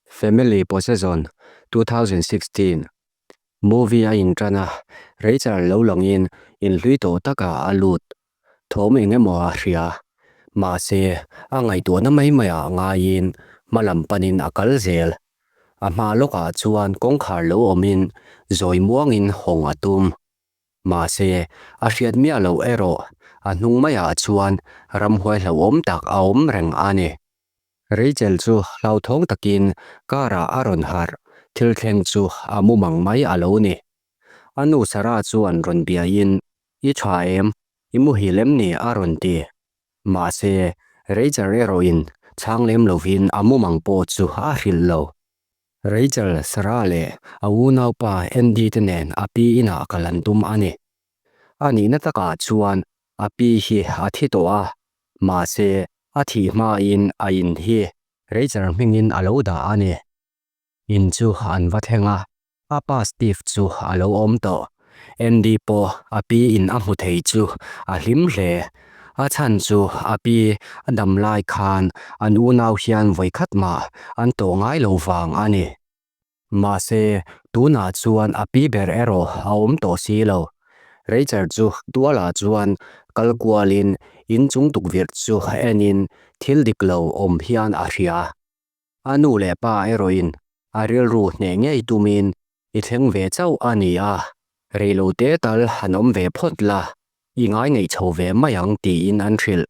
Family Possession, 2016, Movie a inṭan a, Rachel lo langin inhlui tawh takah a lut. Thawm eng emaw a hria. Mahse, a ngaihtuahna mai maiah ngaiin hma lam panin a kal zel. A hma lawkah chuan kawngkhar lo awmin zawi muangin hawng a tum. Mahse, a hriat miah loh erawh a hnung maiah chuan ramhuai hlauhawm tak a awm reng a ni. Rachel chu hlauthawng takin car ah a rawn harh, thil thleng chu a mumang mai a lo ni. A nu Sarah chuan rawn biain, I tha em? I muhil em ni? a rawn ti. Mahse, Rachel erawhin chhang lem lovin a mumang pawh chu a hrilh lo. Rachel, Sarah leh a unaupa Andy te nen a pi inah kal an tum a ni. A nihna takah chuan a pi hi a thi tawh a, mahse a thih hmain a in hi Rachel hmingin a lo dah a ni. In chu an va thleng a, a pa Steve chu a lo awm tawh. Andy pawh a pi in a hmu thei chu a hlim hle. A chhan chu a pi a dam lai khan an unau hian vawikhat mah an tawh ngai lo vang a ni. Mahse, tunah chuan a pi ber erawh a awm tawh si lo. Rachel chu tualah chuan kal kualin inchung tukverh chu enin thil dik lo awm hian a hria. A nu leh pa erawhin a rilru hneh ngei tumin i thleng ve chauh a ni a, reilote tal han awm ve phawt la, i ngai neih chho ve mai ang tiin an hrilh.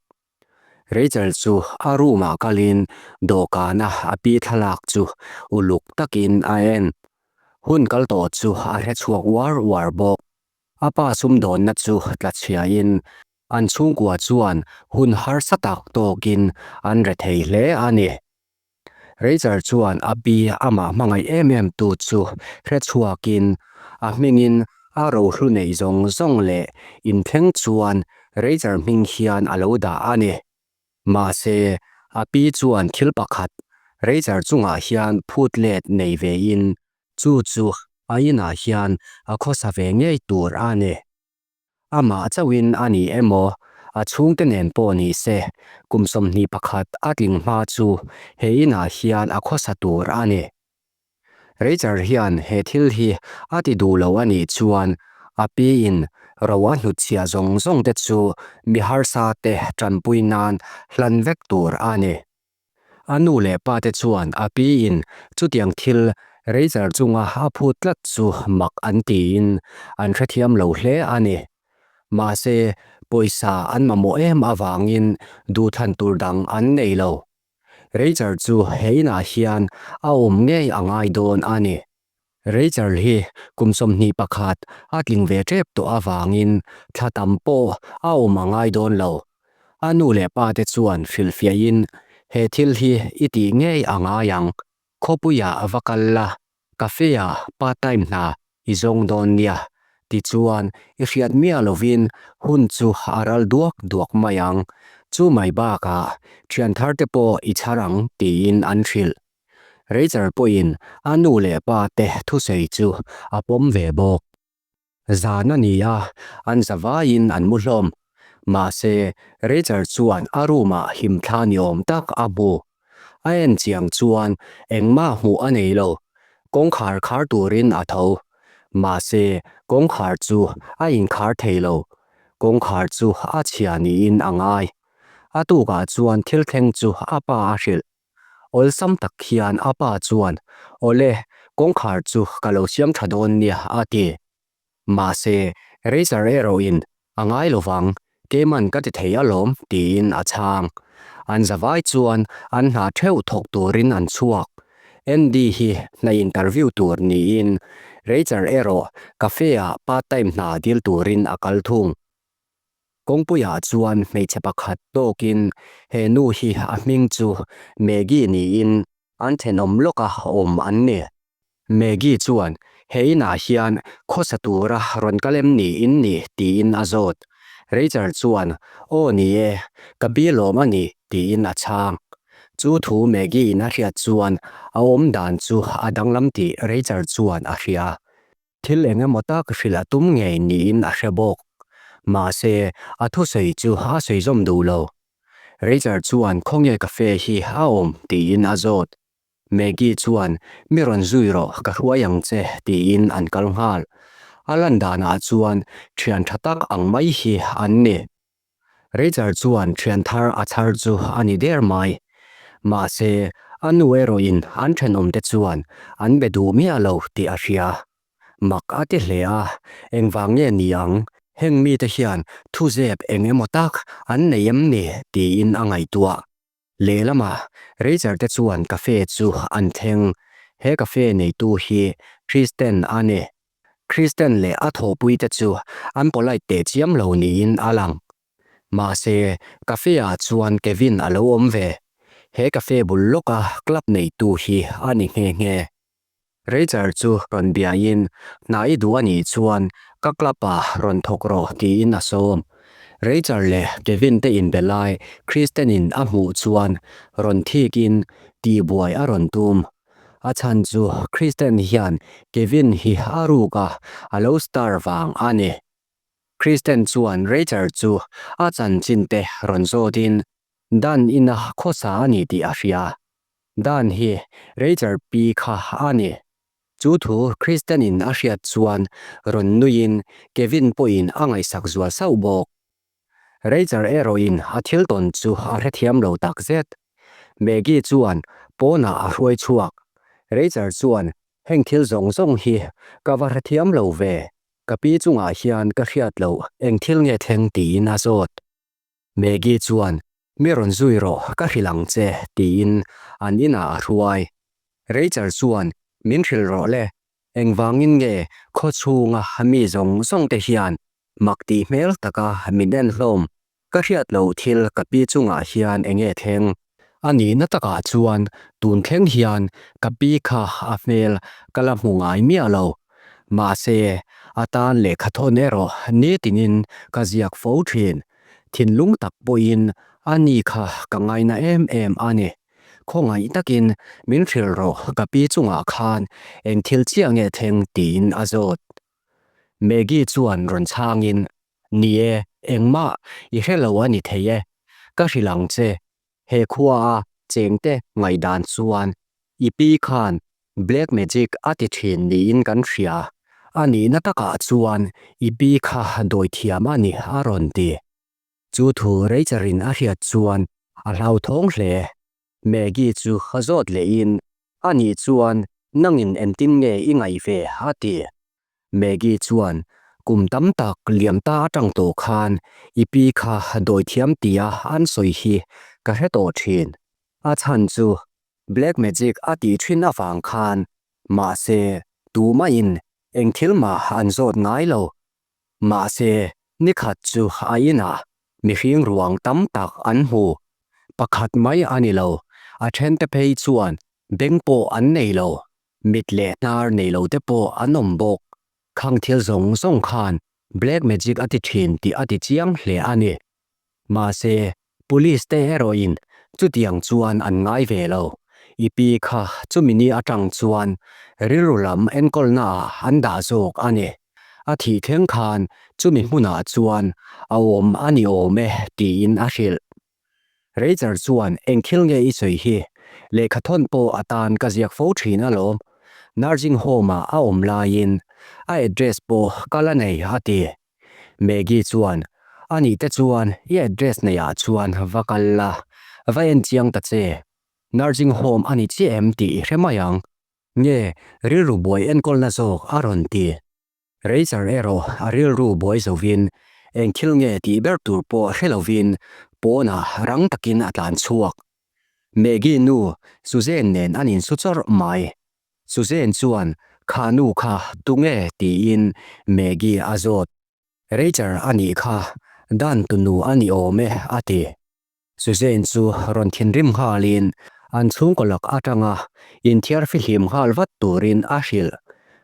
Rachel chu a room ah kalin dawhkana a pi thlalak chu uluk takin a en. Hun kal tawh chu a hre chhuak uar uar bawk. A pa sumdawnna chu tlachhiain an chhungkua chuan hun harsa tak tawkin an re thei hle a ni. Rachel chuan a pi amah hmangaih em em tu chu hre chhuakin a hmingin a rohlu neih zawng zawng leh inthleng chuan Rachel hming hian a lo dah a ni. Mahse, a pi chuan thil pakhat Rachel chungah hian phut let nei vein chu chu a inah hian a khawsa ve ngei tur a ni. Amah chauhin a ni emaw, a chhungte nen pawh ni se, kum 21 a tling hma chu he inah hian a khawsa tur a ni. Rachel hian he thil hi a ti duh lo a nih chuan a piin ro a hnutchhiah zawng zawng te chu mi harsa te tanpui nan hlan vek tur a ni. A nu leh pa te chuan a piin chutiang thil Rachel chunga a phut tlat chu mak an tiin an hrethiam lo hle a ni. Mahse, pawisa an mamawh em avangin duhthlan tur dang an nei lo. Rachel chu he inah hian a awm ngei a ngai dawn a ni. Rachel hi kum 21 a tling ve tep tawh avangin thla tam pawh a awm a ngai dawn lo. A nu leh pa te chuan hrilhfiahin, He thil hi i tih ngei a ngai ang. Khawpuiah va kal la, cafe-ah part time hna i zawng dawn nia. Tichuan, i hriat miah lovin hun chu a ral duak duak mai ang. Chu mai bakah thian thar te pawh i chhar ang tiin an hrilh. Rachel pawhin a nu leh pa te thusawi chu a pawm ve bawk. Zan a ni a, an zavaiin an mu hlawm. Mahse, Rachel chuan a room ah himthla ni awm tak a hmu. A en chiang chuan engmah hmuh a nei lo. Kawngkhar khar turin a tho. Mahse, kawngkhar chu a inkhar thei lo. Kawngkhar chu a chhia niin a ngai. A tukah chuan thil thleng chu a pa a hrilh. Awlsam tak hian a pa chuan, Awle, kawngkhar chu ka lo siam tha dawn nia, a ti. Mahse, Razor erawhin, A ngai lovang, keiman ka ti thei alawm, tiin a chhang. An zavai chuan an hna theuh thawk turin an chhuak. Andy hi hna interview tur niin, Razor erawh cafe-ah part time hna dil turin a kal thung. Kawngpuiah chuan hmeichhe pakhat tawkin he nu hi a hming chu Maggie niin an thenawm lawka awm an ni. Maggie chuan he inah hian khawsa tura rawn kal em ni in ni tiin a zawt. Rachel chuan aw ni e, ka pi lawm a ni tiin a chhang. Chu thu Maggie in a hriat chuan a awm dan chu a danglam tih Rachel chuan a hria. Thil eng emaw tak hrilh a tum ngei niin a hre bawk. Mahse, a thusawi chu a sawi zawm duh lo. Rachel chuan khawnge cafe hi a awm tiin a zawt. Maggie chuan, Mi rawn zui rawh, ka hruai ang che, tiin an kal nghal. A lan danah chuan thian tha tak ang mai hi an ni. Rachel chuan thian thar a chhar chu a ni der mai. Mahse, a nu erawhin an thenawmte chuan an be duh miah lo tih a hria. Mak a ti hle a, engvang nge ni ang, heng mite hian thuzep eng emaw tak an nei em ni tiin a ngaihtuah. Lehlamah Rachel te chuan cafe chu an thleng, he cafe neitu hi Kristen a ni. Kristen leh a thawhpui te chu an polite teh chiam lo niin a lang. Mahse, cafe ah chuan Kevin a lo awm ve. He cafe bul lawka club neitu hi a ni nghe nghe. Rachel chu rawn biain, Hna i duh a nih chuan ka club ah rawn thawk rawh tiin a sawm. Rachel leh Kevin te inbe lai Kristen in a hmuh chuan rawn thikin tihbuai a rawn tum. A chhan chu Kristen hian Kevin hi a ruk a, a lo star vang a ni. Kristen chuan Rachel chu a chanchin te rawn zawtin Dan ina khawsa a ni tih a hria. Dan hi Rachel pi kha a ni. Chu thu Kristen-in a hriat chuan rawn nuiin Kevin pawhin a ngaihsak zual sauh bawk. Rachel erawhin a thil tawn chu a hrethiam lo tak zet. Maggie chuan pawnah a hruai chhuak. Rachel chuan heng thil zawng zawng hi ka va hrethiam lo ve, ka pi chungah hian ka hriat loh eng thil nge thleng tiin a zawt. Maggie chuan, Mi rawn zui rawh, ka hrilh ang che, tiin an inah a hruai. Rachel chuan, Min hrilh rawh le, engvangin nge khaw chhunga mi zawng zawng te hian mak tih hmel taka min en hlawm? Ka hriat loh thil ka pi chungah hian enge thleng? A nihna takah chuan tun thleng hian ka pi kha a hmel ka la hmu ngai miah lo. Mahse, a tan lehkha thawn erawh nitinin ka ziak fo thin. Thinlung tak pawhin a ni kha ka ngaina em em a ni. Khawngaih takin min hrilh rawh ka pi chungah khan eng thil chiah nge thleng tiin a zawt. Maggie chuan rawn chhangin, Ni e, engmah i hre lo a ni thei e. Ka hrilh ang che, he khua a chengte ngaihdan chuan i pi khan black magic a ti thin niin kan hria. A nihna takah chuan i pi kha dawithiam a ni a rawn ti. Chu thu Rachel-in a hriat chuan a hlauthawng hle. Maggie chu a zawt lehin, A nih chuan nangin engtin nge i ngaih ve? a ti. Maggie chuan, Kum tam tak liam ta atang tawh khan i pi kha dawithiam tia an sawi hi ka hre tawh thin. A chhan chu black magic a tih thin avang khan mahse tumahin eng thil mah an zawt ngai lo. Mahse nikhat chu a inah mihring ruang tam tak an hmu. Pakhat mai a ni lo, a thente phei chuan beng pawh an nei lo. Mit leh hnar nei lo te pawh an awm bawk. Khang thil zawng zawng khan black magic a ti thin tih a ti chiang hle a ni. Mahse, police te erawhin chutiang chuan an ngai ve lo. I pi kha chumi ni atang chuan rilru lam enkawlna ah an dah zawk a ni. A thih thleng khan chumi hmunah chuan a awm a ni awm e tiin a hrilh. Rachel chuan eng thil nge i sawi hi? Lehkha thawn pawh a tan ka ziak fo thin alawm. Nursing home ah a awm laiin a address pawh ka la nei a ti. Maggie chuan, A nih te chuan i address nei ah chuan va kal la, va en chiang ta che. Nursing home a ni chiah em tih i hre mai ang. Nge rilru buai enkawlna zawk a rawn ti. Rachel erawh a rilru buai zovin eng thil nge tih ber tur pawh hre lovin pawnah rang takin a tlan chhuak. Maggie nu Suzanne nen an insu chawrh mai. Suzanne chuan kha nu kha tunge tiin Maggie a zawt. Rachel a nih kha, Dan tunu a ni awm e a ti. Suzanne chu rawn thinrim nghalin an chhungkaw lak atanga inthiar fihlim nghal vat turin a hrilh.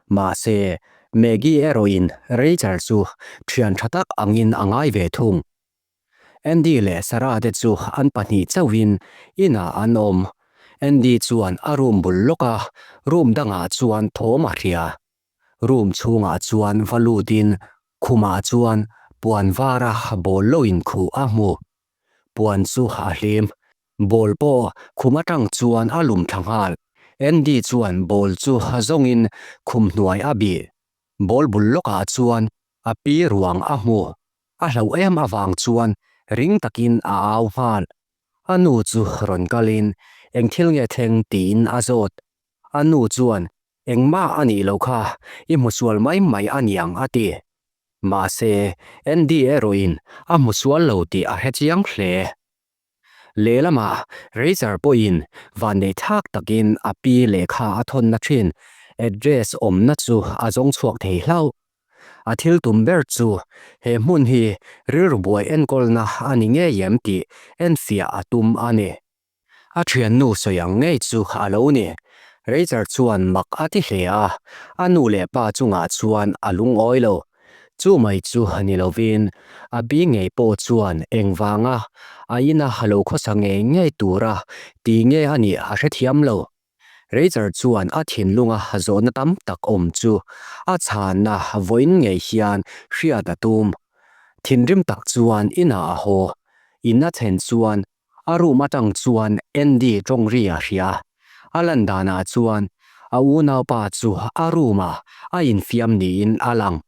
Mahse, Maggie erawhin Rachel chu thian tha tak angin a ngai ve thung. Andy leh Sarah te chu an pahnih chauhin inah an awm. Andy chuan a room bul lawka room dangah chuan thawm a hria. Room chhungah chuan va lutin khumah chuan puan vara ball lo inkhuh a hmu. Puan chu a hlim. Ball pawh khum atang chuan a lum thla nghal. Andy chuan ball chu zawngin khum hnuai a bih. Ball bul lawkah chuan a pi ruang a hmu. A hlauh em avang chuan ring takin a au nghal. A nu chu rawn kalin eng thil nge thleng tiin a zawt. A nu chuan engmah a nih loh kha, i hmu sual mai mai a niang a ti. Mahse, Andy erawhin a hmu sual lo tih a hre chiang hle. Lehlamah Razor pawhin vanneih thlak takin a pi lehkha a thawnna thin address awmna chu a zawng chhuak thei hlauh. A thil tum ber chu he hmun hi rilru buai enkawlna a ni ngei em tih enfiah a tum a ni. A thiannu sawi ang ngei chu a lo ni. Razor chuan mak a ti hle a, a nu leh pa chungah chuan a lungawi lo. Chu mai chu ni lovin a bi ngei pawh chuan engvanga a ina lo khawsa ngei ngei tura ti nge a nih a hrethiam lo. Razor chuan a thinlunga zawhna tam tak awm chu a chhanna vawiin ngei hian hriat a tum. Thinrim tak chuan inah a haw. In a thlen chuan A room atang chuan Andy tawng ri a hria. A lan danah chuan a unaupa chu a room ah a infiam niin a lang.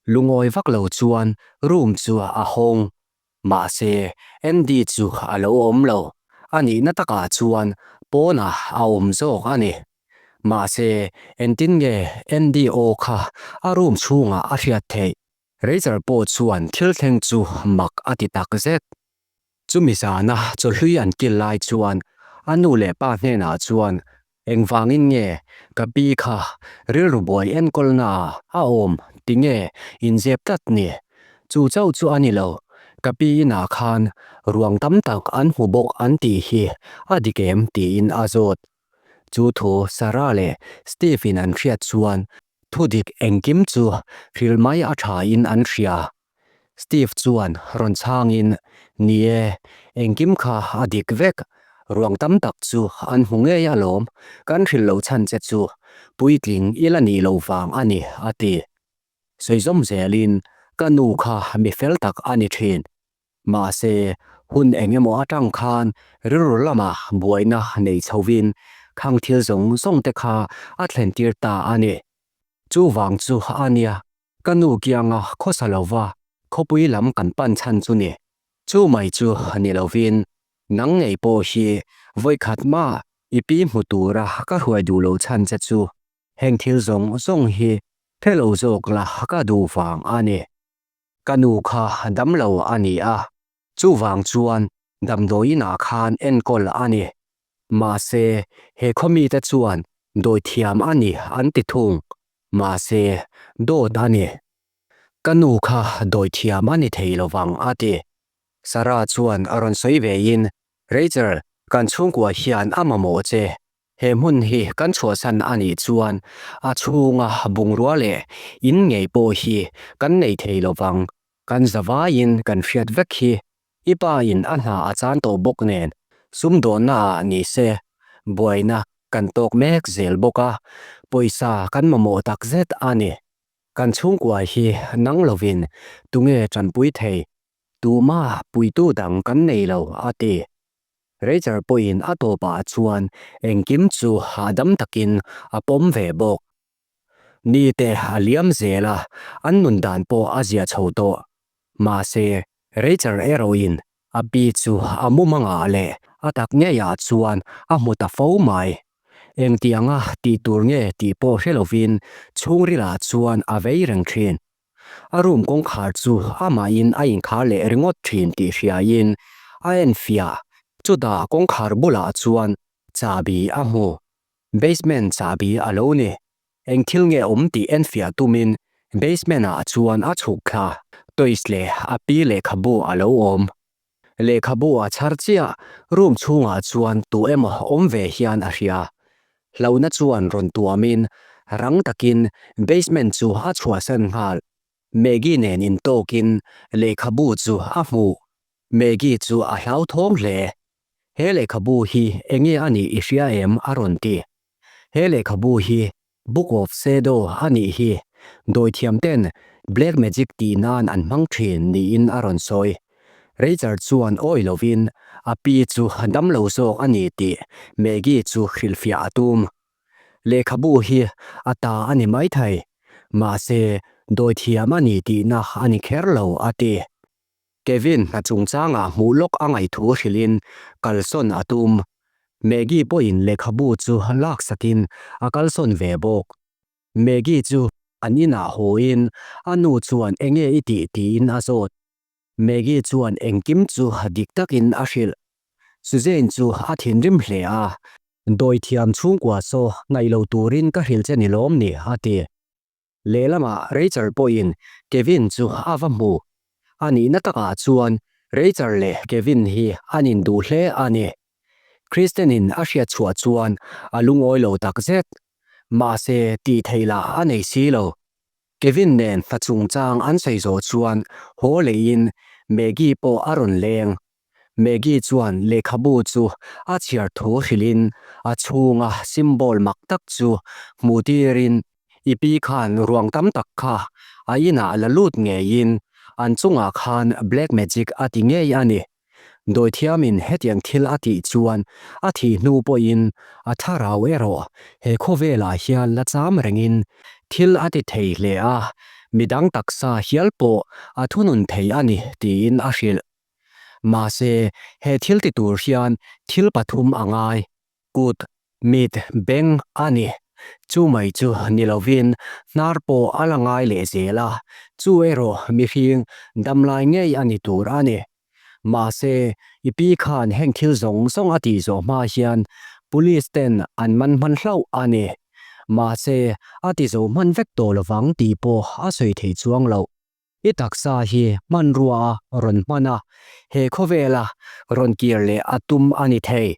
Lungawi vak lo chuan room chu a hawng. Mahse, Andy chu a lo awm lo. A nihna takah chuan pawnah a awm zawk a ni. Mahse, engtin nge Andy aw kha a room chhungah a hriat theih? Razor pawh chuan thil thleng chu mak a ti takzet. Chumi zana chawhlui an kil lai chuan a nu leh pa hnenah chuan engvangin nge ka pi kha rilru buai enkawlna ah a awm tinge inzep tlat ni? Chu chauh chu a ni lo, ka pi inah khan ruang tam tak an hmu bawk an tih hi a dik em tiin a zawt. Chu thu Sarah leh Steve in an hriat chuan thudik engkim chu hrilh mai a tha in an hria. Steve chuan rawn chhangin, Ni e, engkim kha a dik vek. Ruang tam tak chu an hmu ngei alawm, kan hrilh loh chhan che chu puitling i la nih loh vang a ni, a ti. Sawi zawm zelin, Ka nu kha mi fel tak a ni thin. Mahse, hun eng emaw atang khan rilru lamah buaina nei chhovin khang thil zawng zawng te kha a thlentir ta a ni. Chuvang chu a nia, Ka nu kianga khawsa lova khawpui lam kan pan chhan chu ni. Chu mai chu ni lovin nang ngei pawh hi vawikhat mah i pi hmu tura ka hruai duh lo chhan che chu heng thil zawng zawng hi hre lo zawk la ka duh vang a ni. Ka nu kha damlo a ni a, Chuvang chuan damdawiinah khan enkawl a ni. Mahse, he khawmite chuan dawithiam a ni an ti thung. Mahse, dawt a ni. Ka nu kha dawithiam a ni thei lovang a ti. Sarah chuan a rawn sawi vein, Rachel, kan chhungkua hian a mamawh che. He hmun hi kan chhuahsan a nih chuan a chhunga bungrua leh in ngei pawh hi kan nei thei lovang. Kan zavaiin kan hriat vek hi i pa in a hna a chan tawh bawk nen sumdawnna ah ni se buaina kan tawk mek zel bawk a, pawisa kan mamawh tak zet a ni. Kan chhungkua hi nang lovin tunge tanpui thei, tuma puitu dang kan nei lo a ti. Rachel pawhin a tawpah chuan engkim chu hahdam takin a pawm ve bawk. Ni te a liam zel a, an nun dan pawh a zia chho tawh. Mahse, Rachel erawhin a pi chu a mumangah leh a tak ngeiah chuan a hmu ta fo mai. Engtianga tih tur nge tih pawh hre lovin chhungrilah chuan a vei reng thin. A room kawngkhar chu amahin a inkhar leh ringawt thin tih hriain a enfiah. Chutah kawngkhar bulah chuan chahbi a hmu. Basement chahbi a lo ni. Eng thil nge awm tih enfiah tumin basement ah chuan a chhuk thla. Toys leh a pi lehkhabu a lo awm. Lehkhabu a chhar chiah room chhungah chuan tu emaw awm ve hian a hria. Hlauhna chuan rawn tuamin rang takin basement chu a chhuahsan nghal. Maggie nen intawkin lehkhabu chu a hmuh. Maggie chu a hlauthawng hle. He lehkhabu hi enge a nih i hria em? a rawn ti. He lehkhabu hi Book of Shadow a nih hi dawithiam ten Black Magic tih nan an hmang thin niin a rawn sawi. Rachel chuan awi lovin a pi chu damlo zawk a ni tih Maggie chu hrilhfiah a tum. Lehkhabu hi a ta a ni maithei, mahse dawithiam a ni tihna a ni kher lo a ti. Kevin hna chungchangah hmuh lawk a ngaihthu hrilhin kalsawn a tum. Maggie pawhin lehkhabu chu laksakin a kalsawn ve bawk. Maggie chu an inah hawiin a nu chuan enge i tih tiin a zawt. Maggie chuan engkim chu dik takin a hrilh. Suzanne chu a thinrim hle a, Dawithiam chhungkua saw ngaih lo turin ka hrilh che ni lawm ni a ti. Lehlamah Rachel pawhin Kevin chu a va hmu. A nihna takah chuan Rachel leh Kevin hi an induh hle a ni. Kristen-in a hriat chhuah chuan a lungawi lo takzet. Mahse, tih theih lah a nei si lo. Kevin nen hna chungchang an sawi zawh chuan haw leiin Maggie pawh a rawn leng. Maggie chuan lehkhabu chu a chhiar thu hrilhin a chhunga symbol mak tak chu hmuh tirin i pi khan ruang tam tak kha a inah la lut ngeiin an chungah khan black magic a ti ngei a ni. Dawithiamin hetiang thil a tih chuan a thih hnu pawhin a thlarau erawh he khawvelah hian la cham rengin thil a ti thei hle a, midang taksa hial pawh a thunun thei a ni tiin a hrilh. Mahse, he thil ti tur hian thil pathum a ngai, kut, mit, beng a ni. Chu mai chu ni lovin hnar pawh a la ngai leh zel a, chu erawh mihring damlai ngei a ni tur a ni. Mahse, i pi khan heng thil zawng zawng a tih zawh hma hian police ten an man hman hlauh a ni. Mahse, a ti zo hman vek tawh lovang tih pawh a sawi thei chuang loh. I taksa hi hmanrua a rawn hman a, he khawvela rawn kir leh a tum a ni thei.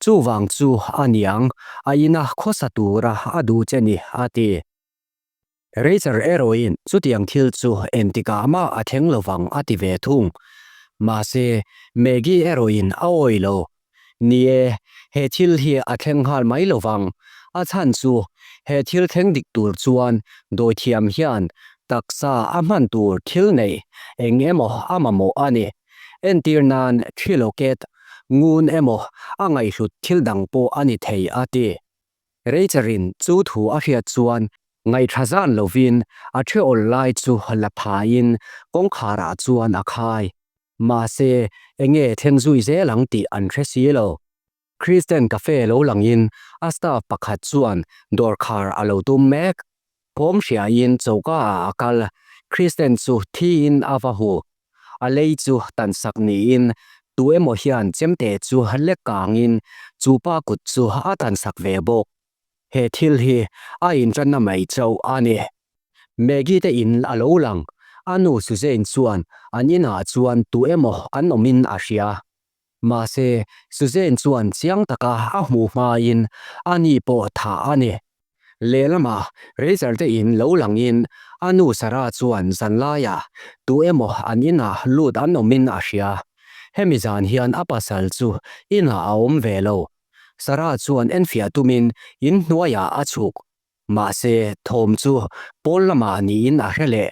Chuvang chu a niang, a ina khawsa tura a duh che ni, a ti. Rachel erawhin chutiang thil chu engtikah mah a thleng lovang a ti ve thung. Mahse, Maggie erawhin a awih lo. Ni e, he thil hi a thleng nghal mai lo vang. A chhan chu he thil thleng dik tur chuan dawithiam hian taksa a hman tur thil nei eng emaw a mamawh a ni. Entir nan thriloket, ngun emaw a ngaihhlut thil dang pawh a ni thei a ti. Rachel-in chu thu a hriat chuan ngaihthla zan lovin a thiawl lai chu la phaiin kawngkharah chuan a khai. Mahse, enge thleng zui zel ang tih an hre si lo. Kristen Cafe lo langin a staff pakhat chuan dawrkhar a lo tum mek. Thawm hriain choka ah a kal. Kristen chu thiin a va hu. A lei chu tansak niin tu emaw hian chemte chu lek kangin chu pa kut chu a tansak ve bawk. He thil hi a inṭanna mai chauh a ni. Maggie te in a lo lang. A nu Suzanne chuan an inah chuan tu emaw an awmin a hria. Mahse, Suzanne chuan chiang taka a hmuh hmain a ni pawh thah a ni. Lehlamah Rachel te in lo langin a nu Sarah chuan zanlaiah tu emaw an inah lut an awmin a hria. Hemi zan hian a pasal chu inah a awm ve lo. Sarah chuan enfiah tumin in hnuaiah a chhuk. Mahse, thawm chu pawl lamah niin a hre leh.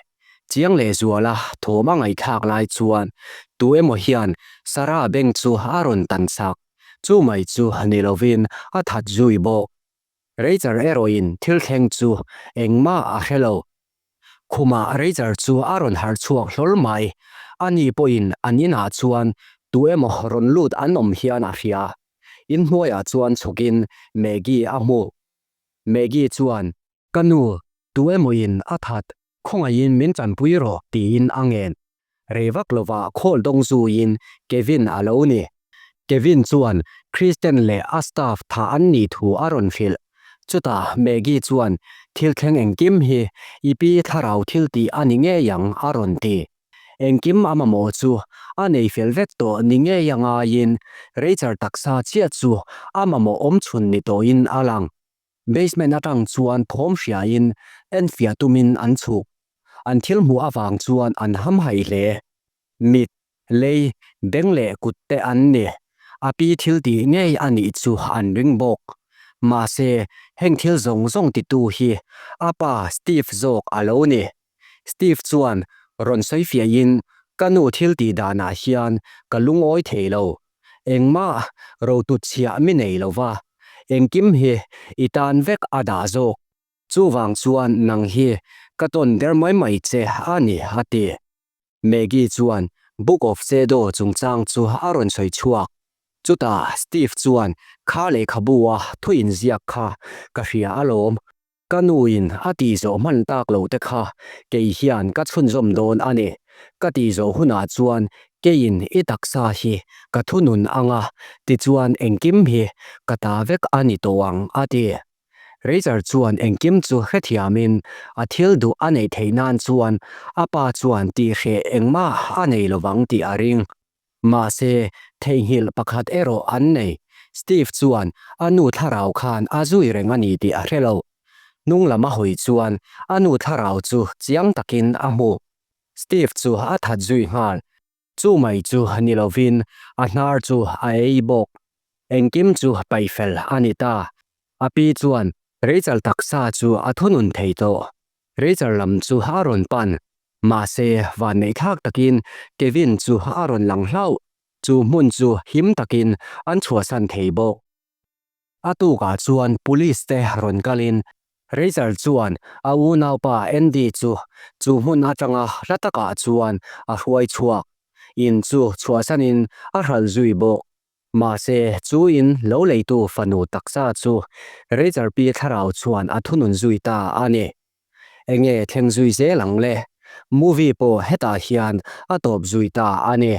Chiang lehzuala thawm a ngaihthlak lai chuan tu emaw hian Sarah beng chu a rawn tan chak. Chu mai chu ni lovin a that zui bawk. Rachel erawhin thil thleng chu engmah a hre lo. Khumah Rachel chu a rawn harh chhuak hlawl mai. Ani pawhin an inah chuan tu emaw rawn lut an awm hian a hria. Inhnuaiah chuan chhukin Maggie a hmu. Maggie chuan, Ka nu, tu emawin a that, khawngaihin min chanpui rawh, tiin a ngen. Rei vak lovah khawl dawng zuiin Kevin a lo ni. Kevin chuan Kristen leh a staff thah an nih thu a rawn hrilh. Chutah Maggie chuan, Thil thleng engkim hi i pi thlarau thil tih a ni ngei ang, a rawn ti. Engkim a mamawh chu a nei fel vek tawh ni ngei a ngaiin Rachel taksa chiah chu a mamawh awmchhun ni tawhin a lang. Basement atang chuan thawm hriain enfiah tumin an chhuk. An thil hmuh avang chuan an hamhaih hle. Mit, lei, beng leh kut te an ni. A pi thil tih ngei a nih chu an ring bawk. Mahse, heng thil zawng zawng titu hi a pa Steve zawk a lo ni. Steve chuan rawn sawi fiahin, Ka nu thil tih danah hian ka lungawi thei lo. Engmah rotut chhiah mi nei lo va. Engkim hi i tan vek a dah zawk. Chuvang chuan nang hi ka tawn der mai mai che a ni, a ti. Maggie chuan Book of Shadow chungchang chu a rawn sawi chhuak. Chutah Steve chuan, Kha lehkhabu a thu inziak kha ka hria alawm. Ka nuin a tih zawh hman tak loh te kha kei hian ka chhunzawm dawn a ni. Ka tih zawh hunah chuan keiin i taksa hi ka thunun ang a, tichuan engkim hi ka ta vek a ni tawh ang, a ti. Rachel chuan engkim chu hrethiamin a thil duh a neih theih nan chuan a pa chuan tihhreh engmah a nei lovang tih a ring. Mahse, theihnghilh pakhat erawh an nei. Steve chuan a nu thlarau khan a zui reng a ni tih a hre lo. Hnung lam a hawi chuan a nu thlarau chu chiang takin a hmu. Steve chu a that zui nghal. Chu mai chu ni lovin a hnar chu a ei bawk. Engkim chu paihfel a ni ta. A pi chuan Rachel taksa chu a thunun thei tawh. Rachel lam chu a rawn pan. Mahse, vanneih thlak takin Kevin chu a rawn lang hlauh. Chu hmun chu him takin an chhuahsan thei bawk. A tukah chuan police te rawn kalin Rachel chuan a unaupa Andy chu chu hmun atanga hla takah chuan a hruai chhuak. In chu chhuahsanin a hralh zui bawk. Mahse, chu in lo leitu fanu taksa chu Rachel pi thlarau chuan a thunun zui ta a ni. Enge thleng zui zel ang le? Movie pawh hetah hian a tawp zui ta a ni.